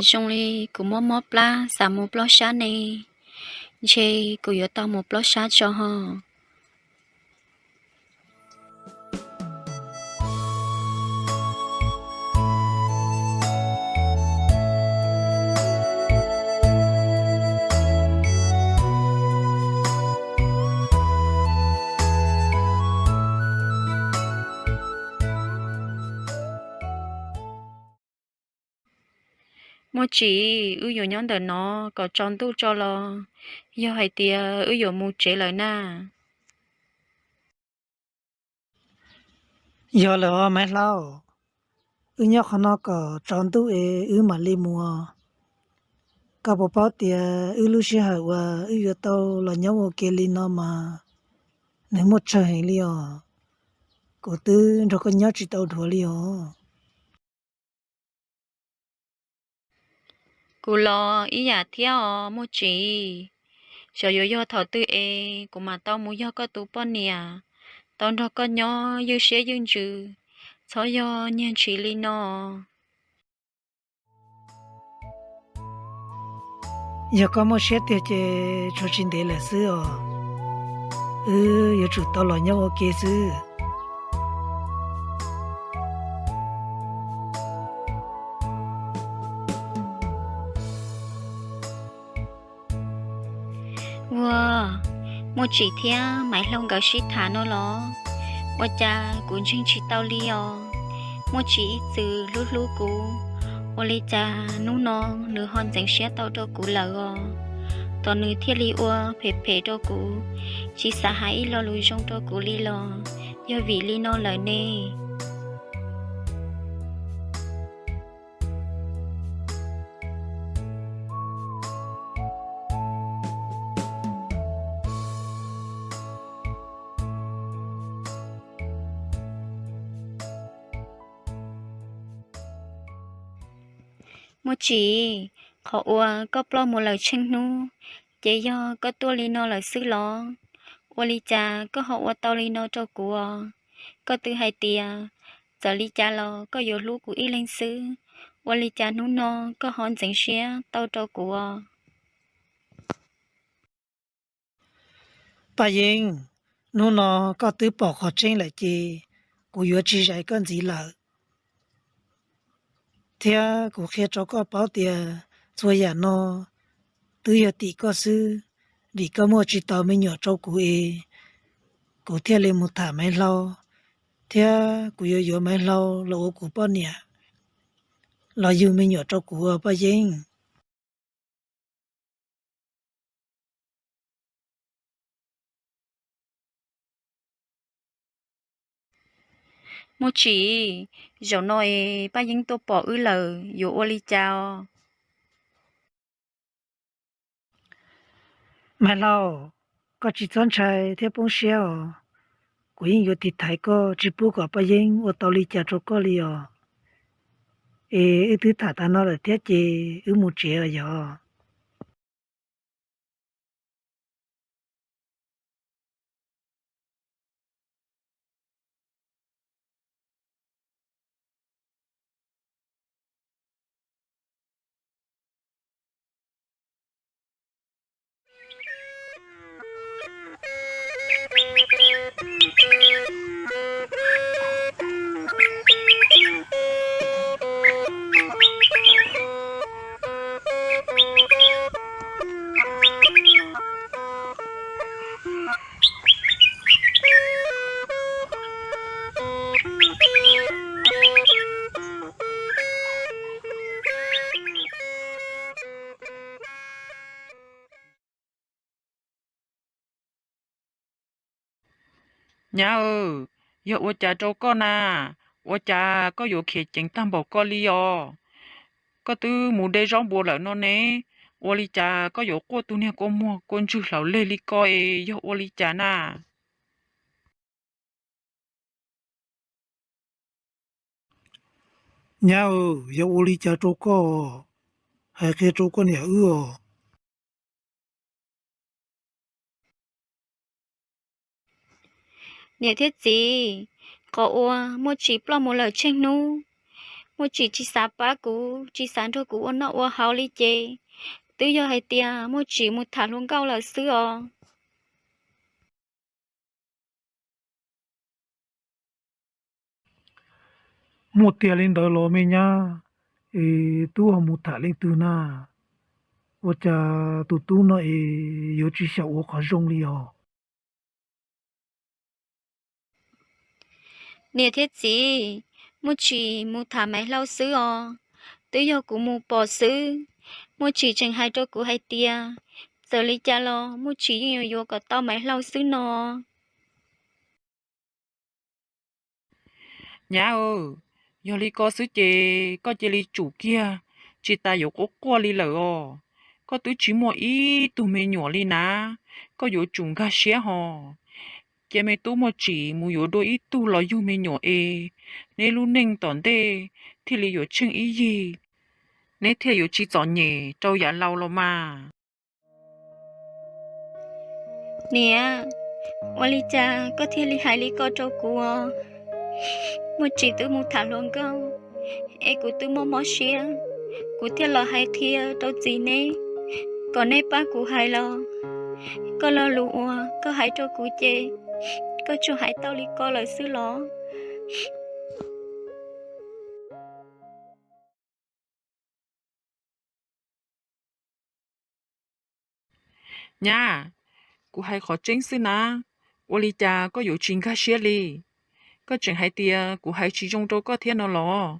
Zoo li kuv mob mob plab xav mus plob sab ne, ntshe kuv yuav tau mus plob sab tso ho. Muaj Tsim, wb yuav nyob ntawm no kom tsaus ntuj tso los yog hais tias wb yuav mus tsev lawm na? Yog lawm os Maiv Hlau, wb nyob qhov no kom tsaus ntuj es wb mam li mus. Koj puas paub tias wb lub sij hawm uas wb yuav tau los nyob ua ke li no mas nws muaj tsawg heev li os. Kuv twb nrog koj nyob tsis tau dhuav li os. Kuv los ib yam thiab os Muaj Tsim. Xyov yuav yog thaum twg es kuv mam tau mus yog koj tus poj niam, tau nrog koj nyob ywj siab ywj ntsws, txhob yog nyiag ntshis li no. Yog koj muaj siab tiag ces tsuas tsis ntev lawm xwb os. Wb yuav tsum tau los nyob ua ke xwb. Ua, Muaj Tsim thiab Maiv Hlau nkawd sib tham no los, ua cas kuv ntseeg tsis tau li os. Muaj Tsim ib txwm hlub hlub kuv, ua li cas hnub no nws ho ntxeev siab tau rau kuv lawm os. Tos nws thiaj li ua phem phem rau kuv, tsis xav hais ib lo lus zoo rau kuv li los yog vim li no lawm ne. Muaj Tsim, qhov uas koj ploj mus lawm tsheej hnub, ces yog koj tuaj li no lawm xwb los? Ua li cas koj ho ua tau li no rau kuv os? Koj twb hais tias txawm li cas los koj yuav hlub kuv ib leeg xwb, ua li cas hnub no koj ho ntxeev siab tau rau kuv os? Paj Yeeb, hnub no koj twb pom qhov tseeb lawm ces kuv yuav tsis zais koj ntxiv lawm. Thiab kuv qhia rau koj paub tias txhua yam no twb yog tim koj xwb, vim koj muaj tsis tau me nyuam rau kuv es kuv thiaj li mus tham Maiv Hlau, thiab kuv yuav yuav Maiv Hlau los ua kuv poj niam, los yug me nyuam rau kuv os Paj Yeeb. Muaj Tsim, zaum no es Paj Yeeb tuaj pom wb lawm yuav ua li cas os? Maiv Hlau, koj tsis txhob ntshai thiab poob siab os. Kuv yeej yuav tiv thaiv koj tsis pub kom Paj Yeeb ua tau li cas rau koj li os. Es wb twb tham tas no lawm thiab ces wb mus tsev os yog. Nyab aw, yog ua cas rau koj na? Ua cas koj yuav khiav ceev tag npaum koj li os? Koj twb mus de zaub npua lawm no ne, ua li cas koj yuav quaj tus niag kua muag kua ntswg hlaus leg li ko es yog ua li cas na? Nyab aw, yog ua li cas rau koj? Hais qhia rau koj niam wb os. Niam thiab txiv, qhov uas Muaj Tsim ploj mus lawm tsheej hnub, Muaj Tsim tsis xav pab kuv, tsis xav nrog kuv ua noj ua haus li ces twb yog hais tias Muaj Tsim mus tham hluas nkauj lawm xwb os. Muaj tiag li ntawd los me nyab? Es tub ho mus tham leej twg na? Ua cas tus tub no es yuav tsis xyaum ua qhov zoo li os? Niam thiab txiv, Muaj Tsim mus tham Maiv Hlau xwb os. Twb yog kuv mus pom xwb. Muaj Tsim tseem hais rau kuv hais tias txawm li cas los Muaj Tsim yeej yuav yuav kom tau Maiv Hlau xwb no. Nyab, yog li ko xwb ces koj cia li tsum kiag, tsis tas yuav quaj quaj li lawm os. Koj twb tsis muaj ib tug me nyuam li na, koj yuav tsum nkag siab hos. Cia me tub Muaj Tsim mus yuav dua ib tug los yug me nyuam es neb lub neej tom ntej thiaj li yuav tsheej ib yig, neb thiaj yuav tsis txom nyem rau yav laus los mas. Niam, ua li cas koj thiaj li hais li ko rau kuv os? Muaj Tsim twb mus tham hluas nkauj, es kuv twb mob mob siab, kuv thiaj los hais qhia rau txiv neb, kom neb pab kuv hais los. Koj lo lus uas koj hais rau kuv ces koj tsuas hais tau li ko lawm xwb los? Nyab, kuv hais qhov tseeb xwb na, ua li cas koj yuav tsis nkag siab li? Koj tseem hais tias kuv hais tsis zoo rau koj thiab no los?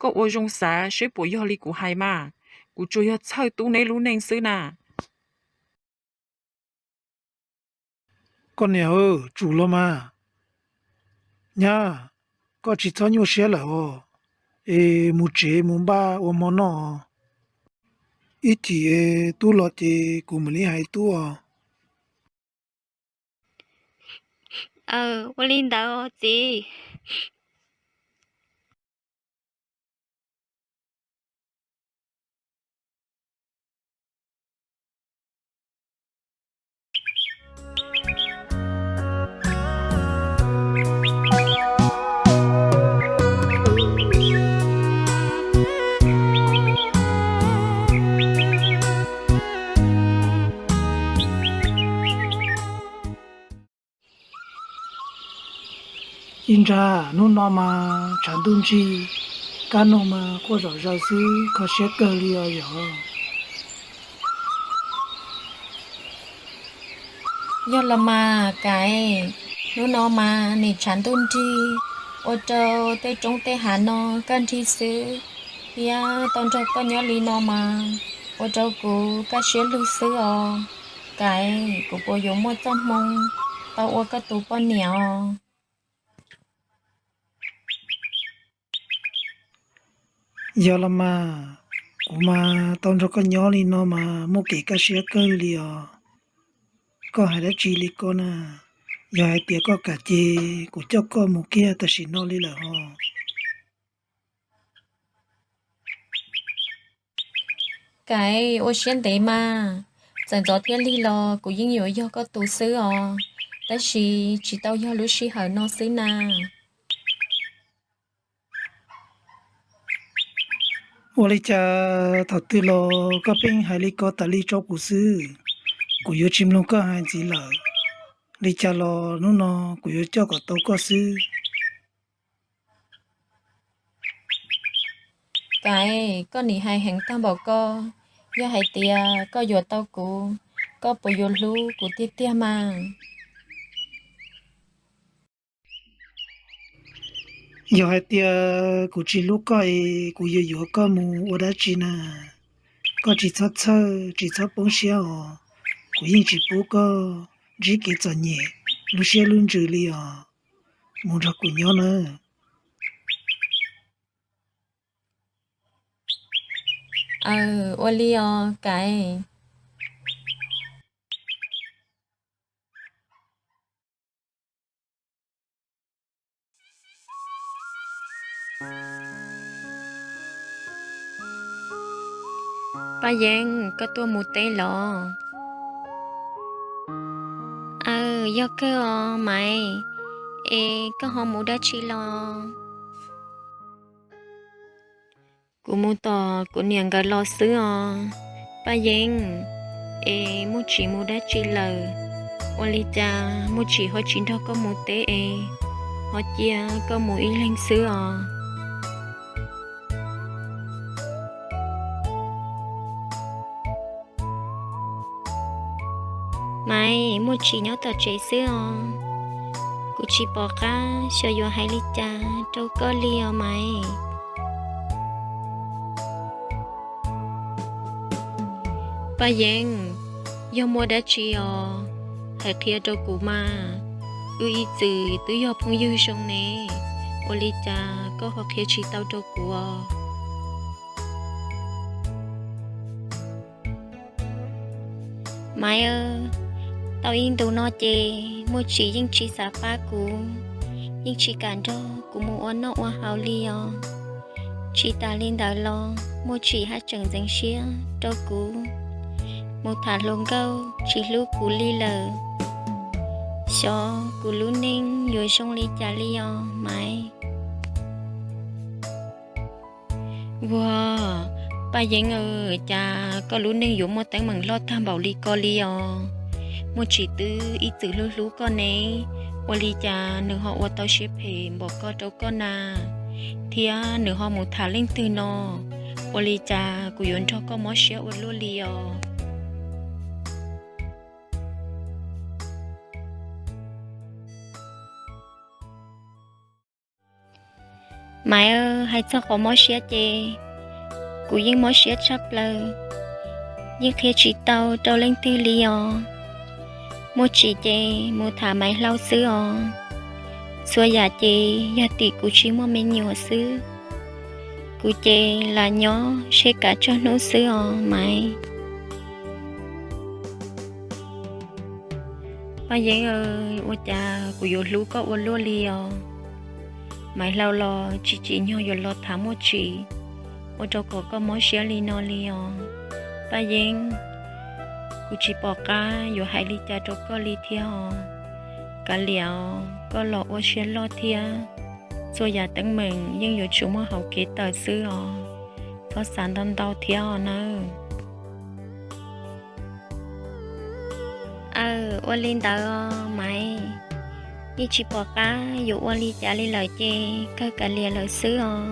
Koj ua zoo xav seb puas yog li kuv hais mas, kuv tsuas yog txhawj tub neb lub neej xwb na. Koj niam, tsum los mas. Nyab, koj tsis txhob nyuaj siab lawm os, es mus tsev mus npaj ua hmo noj. Ib chim es tub los ces kuv mam li hais tub os. Aw, ua li ntawd os txiv. Ib nrag hnub no mas tshav ntuj nrig, kab noog mas quaj zom zaws xwb, kho siab kawg li os yog. Yog los mas Kais, hnub no mas nim tshav ntuj nrig, ua rau tej roob tej hav no kaj nrig xwb, thiab tau nrog koj nyob li no mas ua rau kuv kaj siab lug xwb os. Kais, kuv puas yuav muaj txoj hmoo tau ua koj tus poj niam os? Yog los mas, kuv mas tau nrog koj nyob li no mas muaj kev kaj siab kawg li os. Koj hais dab tsi li ko na? Yog hais tias koj kam ces kuv coj koj mus kiag tam sim no li lawm hos. Kais, ua siab ntev mas, txawm ntxov thiab lig los kuv yeej yuav yog koj tus xwb os, tab sis tsis tau yog lub sij hawm no xwb na. Ua li cas thaum twg los koj pheej hais li ko tas li rau kuv xwb? Kuv yuav tsis mloog koj hais ntxiv lawm. Li cas los hnub no kuv yuav coj kom tau koj xwb. Kais, koj nim hais heev tag npaum ko, yog hais tias koj yuav tau kuv, koj puas yuav hlub kuv tiag tiag mas? Yog hais tias kuv tsis hlub koj es kuv yuav yuav koj mus ua dab tsi na? Koj tsis txhob txhawj, tsis txhob poob siab os. Kuv yeej tsis pub koj ntsib kev txom nyem lub siab lub ntsws li os. Mus nrog kuv nyob nawb. Aw, ua li os Kais. Paj Yeeb, koj tuaj mus teb los? Aw, yog kawg os Maiv, es koj ho mus dab tsi los? Kuv mus tos kuv niam nkawd los xwb os. Paj Yeeb, es Muaj Tsim mus dab tsi lawm? Ua li cas Muaj Tsim ho tsis nrog koj mus teb es ho cia koj mus ib leeg xwb os? Maiv, Muaj Tsim nyob tom tsev xwb os. Kuv tsis pom qab xyov yuav hais li cas rau koj li os Maiv. Paj Yeeb, yog muaj dab tsi os, hais qhia rau kuv mas. Wb ib txwm twb yog phooj ywg zoo ne, ua li cas koj ho qhia tsis tau rau kuv os? Maiv, tau ib ntus no ces Muaj Tsim yeej tsis xav pab kuv, yeej tsis kam nrog kuv mus ua noj ua haus li os. Tsis tas li ntawd los Muaj Tsim haj tseem ntxeev siab rau kuv, mus tham hluas nkauj tsis hlub kuv li lawm. Xyov kuv lub neej yuav zoo li cas li os Maiv. Ua, Paj Yeeb, cas koj lub neej yuav muaj teeb meem loj tag npaum li ko li os? Muaj Tsim twb ib txwm hlub hlub koj ne, ua li cas nws ho ua tau siab phem npaum ko rau koj na, thiab nws ho mus tham leej twg no? Ua li cas kuv yuav nrog koj mob siab ua luaj li os? Maiv, hais txog qhov mob siab ces kuv yeej mob siab tshaj plaws, yeej qhia tsis tau rau leej twg li os. Muaj Tsim ces mus tham Maiv Hlau xwb os. Txhua yam ces yog tim kuv tsis muaj me nyuam xwb. Kuv ces lam nyob seb kav tsawg hnub xwb os Maiv. Paj Yeeb, ua cas kuv yuav hlub koj ua luaj li os? Maiv Hlau los tsis tsim nyog yuav los tham Muaj Tsim, ua rau kom koj mob siab li no li os. Paj Yeeb, kuv tsis pom qab yuav hais li cas rau koj li thiab os. Kav liam, koj los ua siab loj thiab, txhua yam teeb meem yeej yuav tsum muaj hauv kev tawm xwb os. Txhob xav ntau ntau thiab os nawb. Aw, ua li ntawd os Maiv, yeej tsis pom qab yuav ua li cas li lawm ces kawg kav liam lawm xwb os.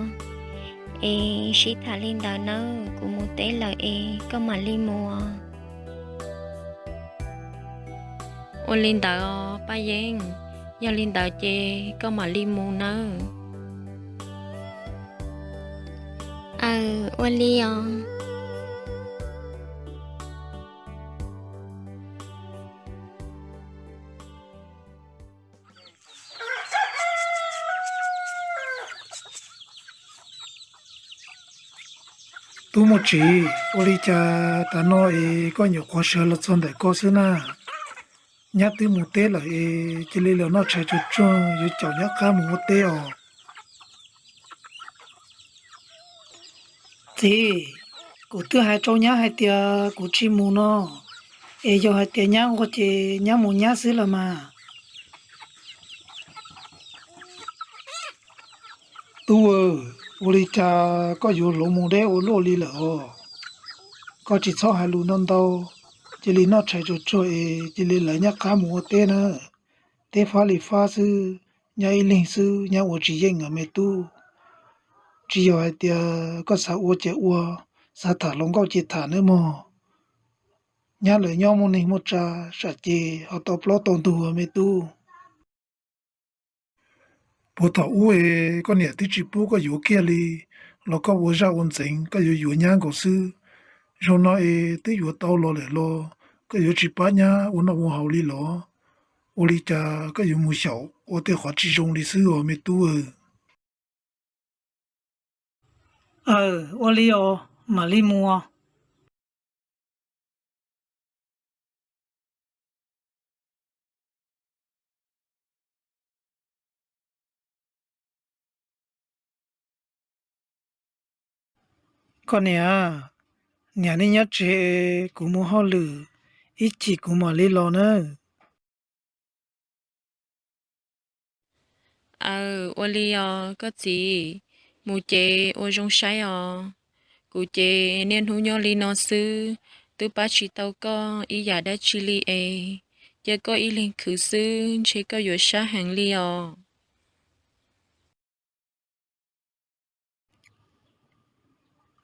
Es sib tham li ntawd nawb, kuv mus teb lawm es koj mam li mus os. Ua li ntawd os Paj Yeeb, yog li ntawd ces koj mam li mus nawb. Aw, ua li os. Tub Muaj Tsim, ua li cas tav no es koj nyuam qhuav sawv los txog ntawm ko xwb na? Nyab twb mus teb lawm es cia li los noj tshais tsuag tsuag yuav caum nyab qab mus ua teb os. Txiv, kuv twb hais rau nyab hais tias kuv tsis mus no, es yog hais tias nyab ua ces nyab mus nyab xwb los mas. Tub, ua li cas koj yuav hloov mus deb ua luaj li lawm os? Koj tsis txhob hais lus ntau ntau, cia li noj tshais tsuag tsuag es cia li lawv nyab qab mus ua teb na. Teb fab li fab xwb, nyab ib leeg xwb nyab ua tsis yeej os me tub. Tsis yog hais tias koj xav ua ces ua, xav tham hluas nkauj ces tham nawb mog. Nyab lawv nyob muaj neeg muaj tsav sam ces ho tau plaub tau ntug me tub. Puag thaum ub es koj niam twb tsis pub koj yuav kiag li, los koj ua zaj ua ntxeev koj yuav yuav nyab nkaus xwb. Zaum no es twb yuav tau los lawm los koj yuav tsis pab nyab ua noj ua haus li los? Ua li cas koj yuav mus xyaum ua tej qhov tsis zoo li xwb os me tub? Aw, ua li os, mam li mus. Koj niam, niam nej nyob tsev, kuv mus hauj lwm, ib chim kuv mam li los nawb. Aw, ua li os koj txiv, mus ces ua zoo saib os. Kuv ces niaj hnub nyob li no xwb, twb pab tsis tau koj ib yam dab tsi li es, cia koj ib leeg khwv xwb ntshe koj yuav sab heev li os.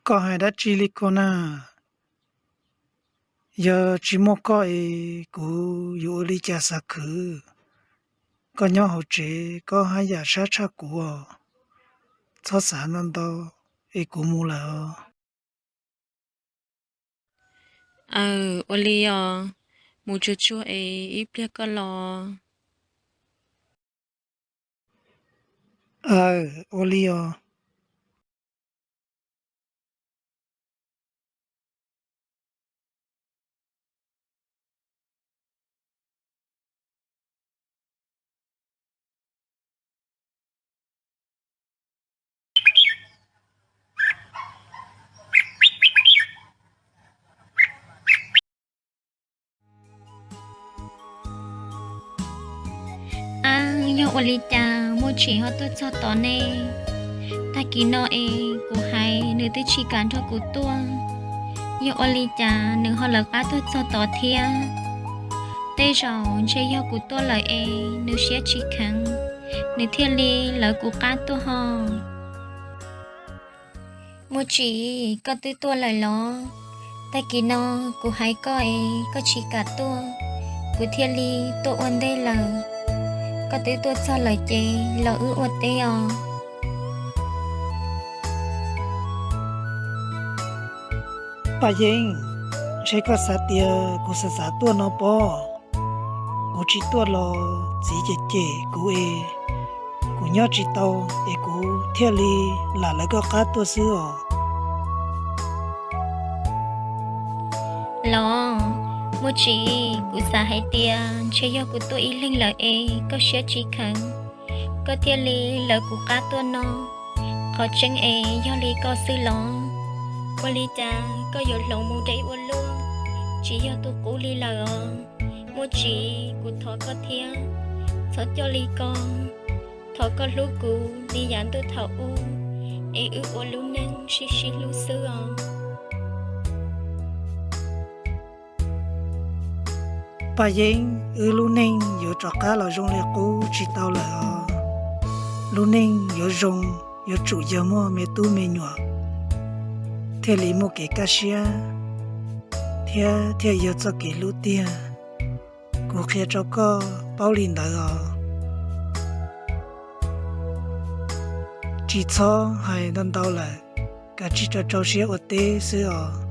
Koj hais dab tsi li ko na? Yog tsis muaj koj es kuv yuav ua li cas xav khwv? Koj nyob hauv tsev koj haj yam sab tshaj kuv os. Txhob xav ntau ntau es kuv mus lawm os. Aw, ua li os, mus tsuag tsuag es ib pliag koj los. Aw, ua li os. Ab, yog ua li cas Muaj Tsim ho tuaj txog tod ne? Tag kis no es kuv hais nws twb tsis kam nrog kuv tuaj, yog ua li cas nws ho lawv qab tuaj txog tod thiab? Tej zaum ntshe yog kuv tuaj lawm es nws siab tsis kheev, nws thiaj li lawv kuv qab tuaj ho. Muaj Tsim, koj twb tuaj lawm los? Tag kis no kuv hais koj es koj tsis kam tuaj, kuv thiaj li tuaj ua ntej lawm. Koj twb tuaj txog lawm ces los wb ua teb os. Paj Yeeb, ntshe koj xav tias kuv xav xav tuaj no pob. Kuv tsis tuaj los txiv cem cem kuv es, kuv nyob tsis tau es kuv thiaj li lam lawv koj qab tuaj xwb os. Los, Muaj Tsim, kuv xav hais tias ntshe yog kuv tuaj ib leeg lawm es koj siab tsis kheev, koj thiaj li lawv kuv qab tuaj no. Qhov tseeb es yog li koj xwb los? Ua li cas koj yuav hloov mus deb ua luaj, tsis yog tus qub li lawm os? Muaj Tsim, kuv thov koj thiab, txhob coj li ko. Thov koj hlub kuv li yav ntuj thaum ub, es wb ua lub neej sib sib hlub xwb os. Paj Yeeb, wb lub neej yuav rov qab los zoo li qub tsis tau lawm os. Lub neej yuav zoo, yuav tsum yog muaj me tub me nyuam thiaj li muaj kev kaj siab, thiab thiaj yog txoj kev hlub tiag. Kuv qhia rau koj paub li ntawd os. Tsis txhob hais ntau ntau lawm, kav tsij rau rau siab ua teb xwb os.